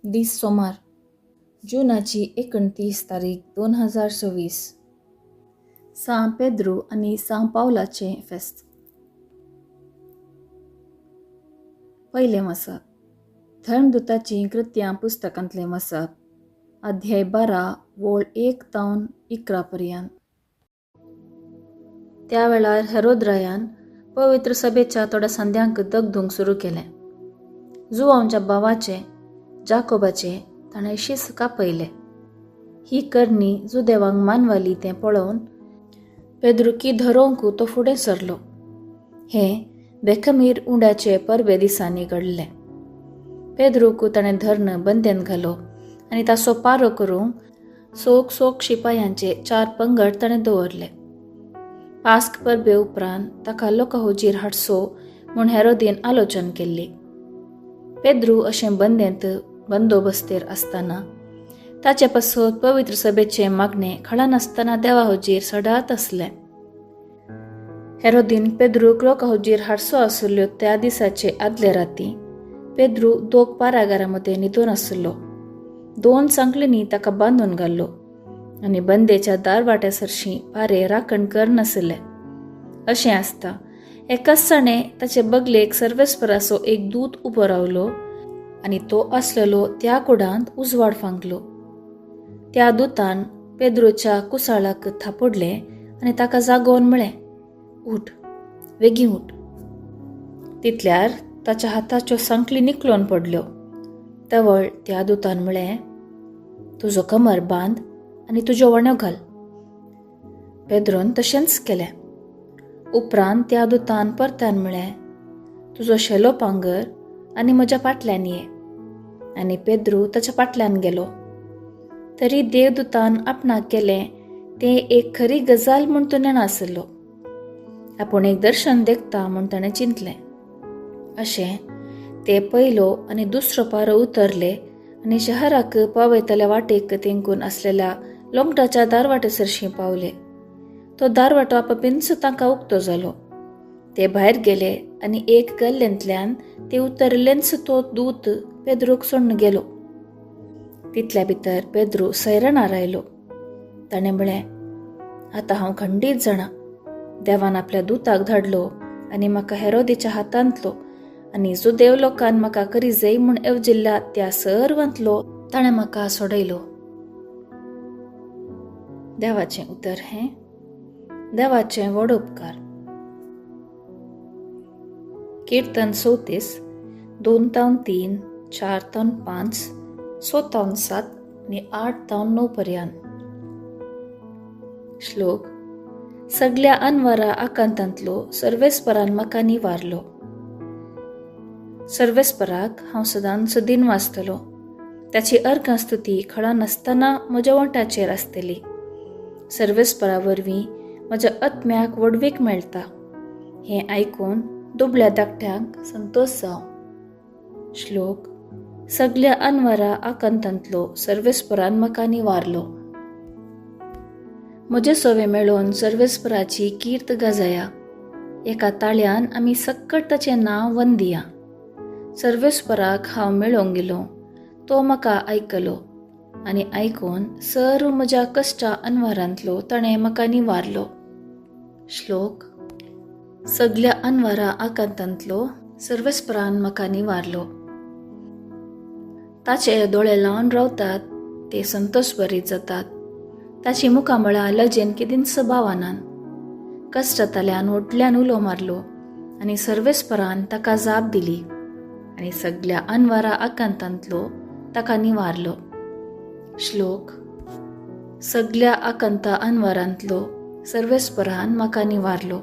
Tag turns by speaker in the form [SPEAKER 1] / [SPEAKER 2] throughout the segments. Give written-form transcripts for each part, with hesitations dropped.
[SPEAKER 1] दीस सोमार, जुनाची 29 तारीख 2026, सां पेद्रू आनी सां पावलाचें फेस्त. पयलें वाचप, धर्मदुताचीं कृत्यां पुस्तकांतलें वाचप, अध्याय 12 वोळ 1 तावन 11 पर्यंत. त्या वेळार हेरोद रायान पवित्र सभेच्या थोड्या संद्यांक दगदूंक सुरू केलें. जुवांच्या भावाचें जाकोबाचें ताणें शीस कापयलें. ही करणी जुदेवांक मानवाली तें पळोवन पेद्रुकी धरोवंक तो फुडें सरलो. हें बेखमीर उंड्याचे परबे दिसांनी घडलें. पेद्रूक ताणें धरून बंदेन घालो आनी ताचो पारो करूंक सोक सोक शिपायांचे 4 पंगड ताणें दवरले. पास्क परबे उपरांत ताका लोकां हुजीर हाडचो म्हूण हेरोदीन आलोचन केल्ली. पेद्रू अशें बंदेंत बंदोबस्तेर आसतना ताचे पासत पवित्र सभेचें मागणें खळानासतना देवा हुजीर सदांच आसलें. हेरोदीन पेद्रूक लोकां हुजीर हाडचो आशिल्ल्यो त्या दिसाचे आदले राती पेद्रू 2 पारागारां मदें न्हिदून आशिल्लो. 2 सांकळींनी ताका बांदून घाल्लो आनी बंदेच्या दारवाट्या सरशीं पारे राखण करनासले. अशें आसता एकाच जाणें ताचे बगलेक सर्वेस्पराचो एक दूत उबो रावलो आनी तो आसलेलो त्या कुडांत उजवाड फांकलो. त्या दुतान पेद्रूच्या कुसाळाक थापडलें आनी ताका जागोवन म्हळें, उठ, वेगीं उठ. तितल्यार ताच्या हाताच्यो सांकली निकलोन पडल्यो. तवळ त्या दुतान म्हळें, तुजो कमर बांद आनी तुज्यो वण्यो घाल. पेद्रून तशेंच केलें. उपरांत त्या दुतान परत्यान म्हळें, तुजो शेलो पांगर आनी म्हज्या फाटल्यान ये. आनी पेद्रू ताच्या फाटल्यान गेलो. तरी देवदूतान आपणाक केलें तें एक खरी गजाल म्हूण तो नेणासलो. आपूण एक दर्शन देखता म्हूण ताणें चिंतलें. अशें ते पयलो आनी दुसरो पारो उतरले आनी शहराक पावयतल्या वाटेक तेंकून आसलेल्या लोंगटाच्या दारवाटे सरशीं पावले. तो दारवाटो आपपिन्स तांकां उक्तो जालो. ते भायर गेले आनी एक गल्लेंतल्यान ते उतरलेंच तो दूत पेद्रूक सोडून गेलो. तितल्या भितर पेद्रू सैरणार आयलो. ताणें म्हळें, आतां हांव खंडीत जाणा, देवान आपल्या दुताक धाडलो आनी म्हाका हेरोदीच्या हातांतलो आनी जुदेव लोकान म्हाका करी जय म्हूण येवजिल्ल्या त्या सर्वांतलो ताणें म्हाका सोडयलो. देवाचें उतर हें देवाचें व्हड उपकार. कीर्तन 34, 2 तावन 3, 4 तावन 5, 6 तावन 7 आनी 8 तावन 9 पर्यंत. श्लोक, सगल्या अनवरा आकांतांतलो सर्वेस्परान म्हाका निवारलो. सर्वेस्पराक हांव सदांच दिन वाचतलो. ताची अर्घां स्तुती खळा नासतना म्हज्या वंठाचेर आसतली. सर्वेस्परा वरवीं म्हज्या आत्म्याक व्हडवीक मेळटा. हें आयकून दुबळ्या धाकट्यांक संतोश जावं. श्लोक, सगल्या अनवरा आकांतांतलो सर्वेस्परान म्हाका निवारलो. म्हजे सोवे मेळोवन सर्वेस्पराची कीर्त गाजया. एका ताळ्यान आमी सक्कट ताचें नांव वंदिया. सर्वेस्पराक हांव मेळोवंक गेलो, तो म्हाका आयकलो आनी आयकून सर्व म्हज्या कश्टा अनवारांतलो ताणें म्हाका निवारलो. श्लोक, सगल्या अनवारा आकांतांतलो सर्वेस्परान म्हाका निवारलो. ताचे दोळे लावन रावतात ते संतोष बरीत जातात. ताची मुखामळां लजेन केदींच भावनान. कश्टांतल्यान व्हडल्यान उलो मारलो आनी सर्वेस्परान ताका जाप दिली आनी सगल्या अनवारा आकांतांतलो ताका निवारलो. श्लोक, सगल्या आकांता अनवारांतलो सर्वेस्परान म्हाका निवारलो.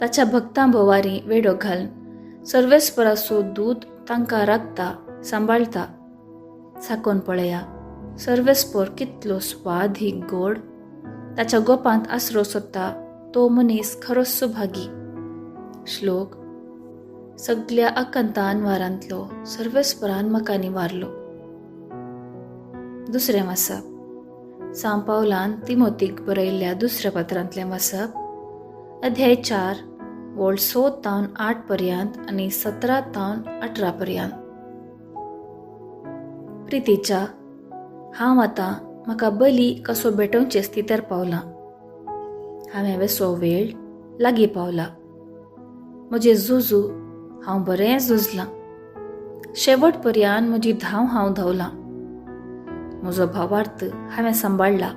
[SPEAKER 1] ताच्या भक्तां भोवारी वेडो घालून सर्वेस्पराचो दूत तांकां राखता सांबाळटा. साकोन पळया सर्वेस्पर कितलो स्वादीक गोड. ताच्या गोपांत आसरो सोदता तो मनीस खरोच सुभागी. श्लोक, सगल्या आकांता अनवारांतलो सर्वेस्परान म्हाका निवारलो. दुसरें वाचप, सां पावलान तिमोतीक बरयल्ल्या दुसऱ्या पत्रांतलें वाचप, अध्याय 4 वोळ 6 तावन 8 पर्यंत आनी 17 तावन 18 पर्यंत. प्रितीच्या, हांव आतां म्हाका बली कसो भेटोवचे स्थितीर पावलां. हांवें वेसो वेळ लागीं पावला. म्हजें झुजू हांव बरें झुजलां. शेवट पर्यान म्हजी धांव हांव धांवलां. म्हजो भावार्थ हांवें सांबाळ्ळा.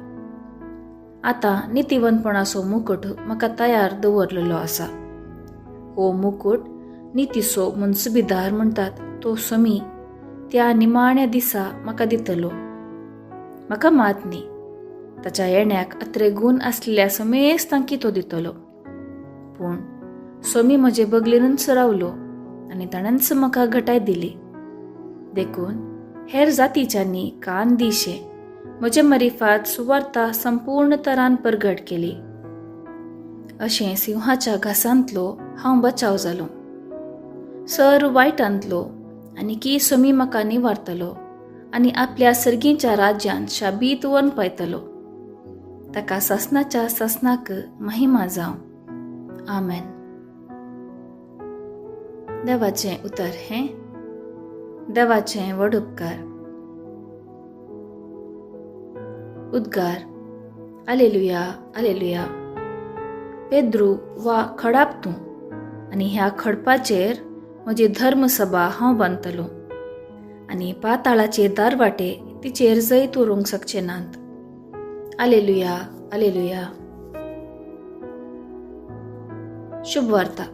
[SPEAKER 1] आतां नितीवंतपणाचो मुकूट म्हाका तयार दवरलेलो आसा. हो मुकूट नितीचो मनसुबीदार म्हणटात तो समी त्या निमाण्या दिसा म्हाका दितलो. म्हाका मात न्ही, ताच्या येण्याक अत्रे गूण आसलेल्या समेस्तांकी तो दितलो. पूण समी म्हजे बगलेनूच रावलो आनी ताणेंच म्हाका घटाय दिली. देखून हेर जातीच्यांनी कान दिशे म्हजे मरिफात सुवार्ता संपूर्ण तरान परगट केली. अशें सिंहाच्या घासांतलो हांव बचाव जालो. सर वायटांतलो आनी की समी म्हाका निवारतलो आनी आपल्या सर्गीच्या राज्यांत शाबीत वन पायतलो. ताका सासनाच्या सासनाक महिमा जावं. आमेन. देवाचें उतर हें देवाचें व्हड उपकार. उद्गार. आलेलुया, आलेलुया. पेद्रू वा खडाप तूं आनी ह्या खडपाचेर म्हजी धर्मसभा हांव बांदतलो आनी पाताळाचे दारवाटे तिचेर जैत उरूंक शकचे नात. आलेलुया, आलेलुया. शुभवार्ता.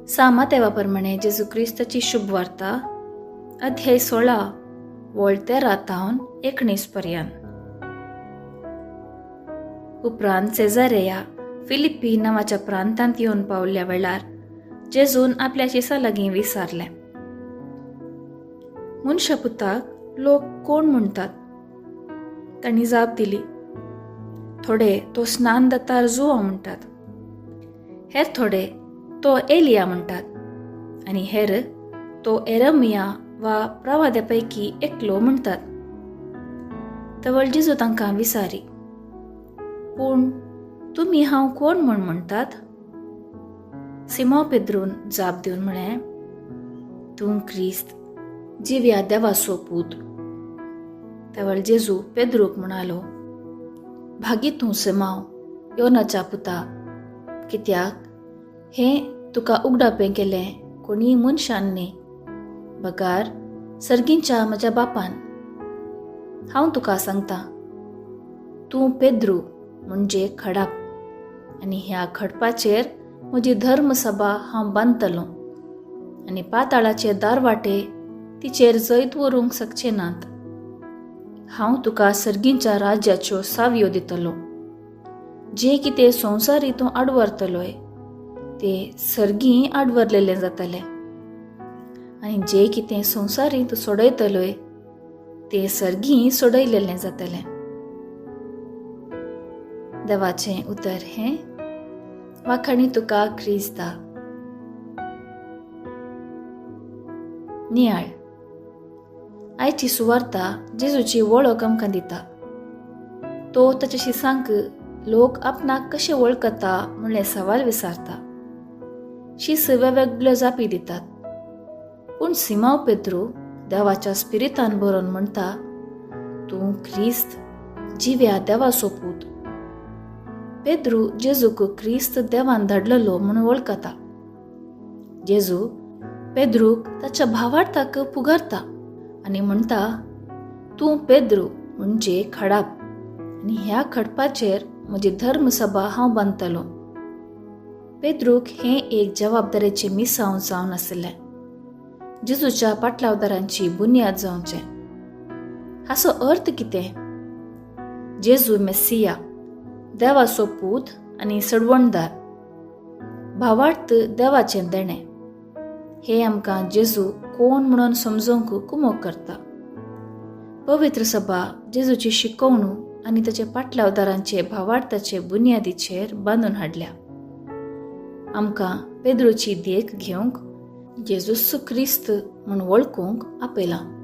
[SPEAKER 1] सामा तेवा प्रमाणे जेजू क्रिस्ताची शुभवार्ता, अध्याय 16 वळ 13 तावन 19 पर्यंत. उपरांत सेजारेया फिलिप्पी नांवाच्या प्रांतांत येवन पावल्ल्या वेळार जेजून आपल्या शिसा लागीं विचारलें, मनशापुताक लोक कोण म्हणटात? तांणी जाप दिली, थोडे तो स्नान दातार जुवा म्हणटात, हेर थोडे तो एलिया म्हणटात आनी हेर तो एरमिया वा प्रवाद्या पैकी एकलो म्हणटात. तवळ जेजू तांकां विचारी, पूण तुमी हांव कोण म्हूण म्हणटात? सिमो पेद्रून जाप दिवन म्हळें, तूं क्रिस्त, जिव्या देवाचो पूत. तवळ जेजू पेद्रूक म्हणालो, भागी तूं सिमांव, योनाच्या पुता, कित्याक हें तुका उगडापें केलें कोणीय मनशान न्ही, बगार सर्गींच्या म्हज्या बापान. हांव तुका सांगता, तूं पेद्रू म्हणजे खडाप आनी ह्या खडपाचेर म्हजी धर्मसभा हांव बांदतलो आनी पाताळाचे दारवाटे तिचेर जैत व्हरूंक शकचे नात. हांव तुका सर्गींच्या राज्याच्यो सावयो दितलो. जे कितें संवसारी तूं आडवरतलोय ते सर्गीं आडवरलेले जातले आनी जे कितें संवसारी तूं सोडयतलोय ते सर्गीं सोडयलेले जातले. देवाचें उतर हें. वाखाणी तुका क्रिस्ता. नियाळ. आयची सुवार्ता जेजूची वळख आमकां दिता. तो ताच्या शिसांक लोक आपणाक कशें वळखता म्हणलें सवाल विचारता. शीस वेगवेगळ्यो जापी दितात. पूण सिमांव पेद्रू देवाच्या स्पिरितान बरोवन म्हणटा, तूं क्रिस्त, जिव्या देवाचो पूत. पेद्रू जेजूक क्रिस्त देवान धाडलेलो म्हणून वळखता. जेजू पेद्रूक ताच्या भावार्थाक पुगारता आनी म्हणटा, तूं पेद्रू म्हणजे खडाप आनी ह्या खडपाचेर म्हजी धर्मसभा हांव बांदतलो. पेद्रूक हें एक जबाबदारेचें मिसांव जावन आशिल्लें, जेजूच्या पाटलावदारांची बुन्याद जावचें. हाचो अर्थ कितें? जेजू मेसिया, देवाचो पूत आनी सडवणदार. भावार्थ देवाचें देणें. हे आमकां जेजू कोण म्हणून समजूंक कुमोक करता. पवित्र सभा जेजूची शिकवणूक आनी ताचे पाटलावदारांचे भावार्थाचे बुन्यादीचेर बांदून हाडल्या. आमकां पेद्रूची देख घेवंक जेजूस क्रिस्त म्हूण वळखूंक आपयलां.